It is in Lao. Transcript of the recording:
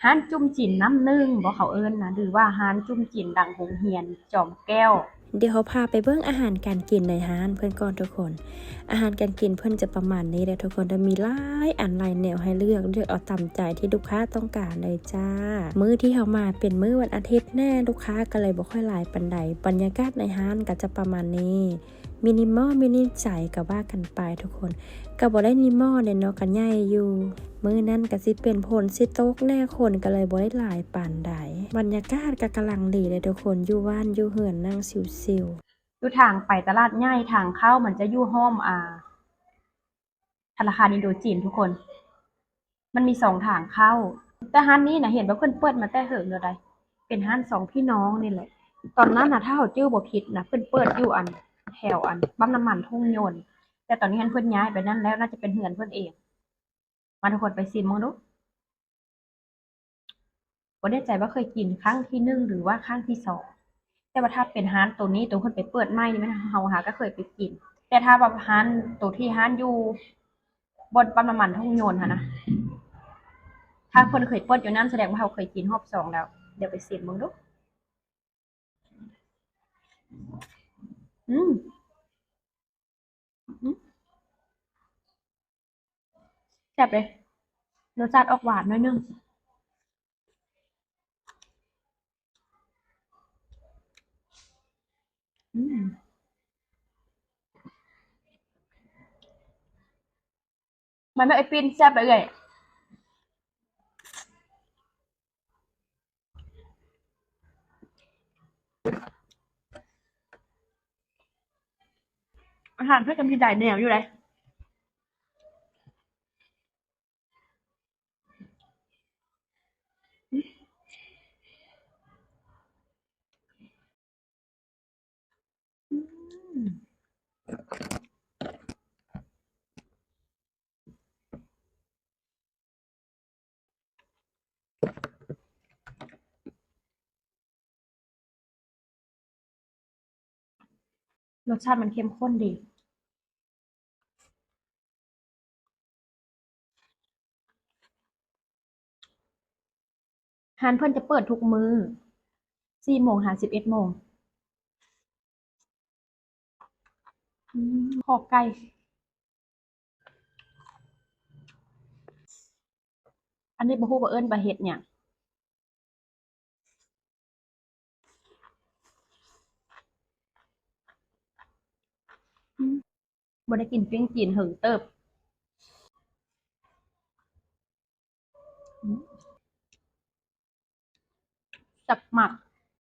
ຮ້ານຈຸ້ມຈີນນ້ຳໜຶ່ງບໍ ເຂົາເອີ້ນນະ ຫຼືວ່າຮ້ານຈຸ້ມຈີນຫຼັງໂຮງຮຽນຈອມແກ້ວ. ດຽວເຮົາພາໄປເບິ່ງອາຫານການກິນໃນຮ້ານເພິ່ນກ່ອນທຸກຄົນ. ອາຫານການກິນເພິ່ນຈະປະມານນີ້ແຫຼະທຸກຄົນ ແລະ ມີຫຼາຍອັນຫຼາຍແນວໃຫ້ເລືອກ, ເລືອກເອົາຕາມໃຈທີ່ລູກຄ້າຕ້ອງການເລີຍຈ້າ. ມື້ທີ່ເຮົາມາເປັນມື້ວັນອາທິດແດ່ ລູກຄ້າກໍເລີຍບໍ່ຄ່ອຍຫຼາຍປານໃດ. ບັນຍາກາດໃນຮ້ານກໍຈະປະມານນີ້. ມີນິມໍ ມີນິໃຈກໍວ່າກັນໄປທຸກຄົນ. ກໍບໍ່ໄດ້ນິມໍແດ່ເນາະ ກໍໃຫຍ່ຢູ່. ມື້ນັ້ນກໍຊິເປັນຝົນຊິຕົກແດ່ ຄົນກໍເລີຍບໍ່ໄດ້ຫຼາຍປານໃດ. ບັນຍາກາດກໍກຳລັງດີເດ້ທຸກຄົນ, ຢູ່ບ້ານຢູ່ເຮືອນນັ່ງຊິວໆ. ຢູ່ທາງໄປຕະຫຼາດໃຫຍ່ ທາງເຂົ້າມັນຈະຢູ່ອ້ອມ ອ່າ ທະນາຄານອິນໂດຈີນທຸກຄົນ. ມັນມີສອງທາງເຂົ້າ. ແຕ່ຮ້ານນີ້ນະ ເຫັນວ່າເພິ່ນເປີດມາແຕ່ເຫິງແລ້ວໃດ໋. ເປັນຮ້ານສອງພີ່ນ້ອງນີ້ແຫຼະ. ຕອນນັ້ນນະ ຖ້າເຮົາຈື່ບໍ່ຜິດນະ ເພິ່ນເປີດຢູ່ອັນ ແຖວອັນປ້ຳນ້ຳມັນທົ່ງຍົນ. ແຕ່ຕອນນີ້ຫັ້ນເພິ່ນຍ້າຍໄປນັ້ນແລ້ວ, ໜ້າຈະເປັນເຮືອນເພິ່ນເອງ. ມາທຸກຄົນໄປຊີມເບິ່ງດູ. ບໍ່ແນ່ໃຈວ່າເຄີຍກິນຄັ້ງທີໜຶ່ງ ຫຼືວ່າຄັ້ງທີສອງ ແຕ່ວ່າຖ້າເປັນຮ້ານໂຕນີ້ ໂຕເພິ່ນໄປເປີດໃໝ່ນີ້ ແມ່ນເຮົາຫາກໍເຄີຍໄປກິນ. ແຕ່ຖ້າວ່າຮ້ານໂຕທີ່ຮ້ານຢູ່ບ່ອນປ້ຳນ້ຳມັນທົ່ງຍົນຫັ້ນນະ ຖ້າເພິ່ນເຄີຍເປີດຢູ່ນັ້ນ ສະແດງວ່າເຮົາເຄີຍກິນຮອບສອງແລ້ວ. ດຽວໄປຊີມເບິ່ງດູ. ອືມ ອືມ ແຊບເດ້. ລົດຊາດອອກຫວານໜ້ອຍໜຶ່ງ. ອືມ ມັນແມ່ນໄອຕິມແຊບເລີຍ. ອາຫານເພິ່ນກໍມີຫຼາຍແນວຢູ່ເດ້. ອືມ ລົດຊາດມັນເຂັ້ມຂຸ້ນດີ. ຮ້ານເພິ່ນຈະເປີດທຸກມື້ ສີ່ໂມງຫາສິບເອັດໂມງ. ອືມ ຂໍໄກ່. ອັນນີ້ບໍ່ຮູ້ວ່າເອີ້ນວ່າເຫັດຫຍັງ. ອືມ ບໍ່ໄດ້ກິນປີ້ງຈີນເຫິງເຕີບ. ອືມ ແຊບມາກ.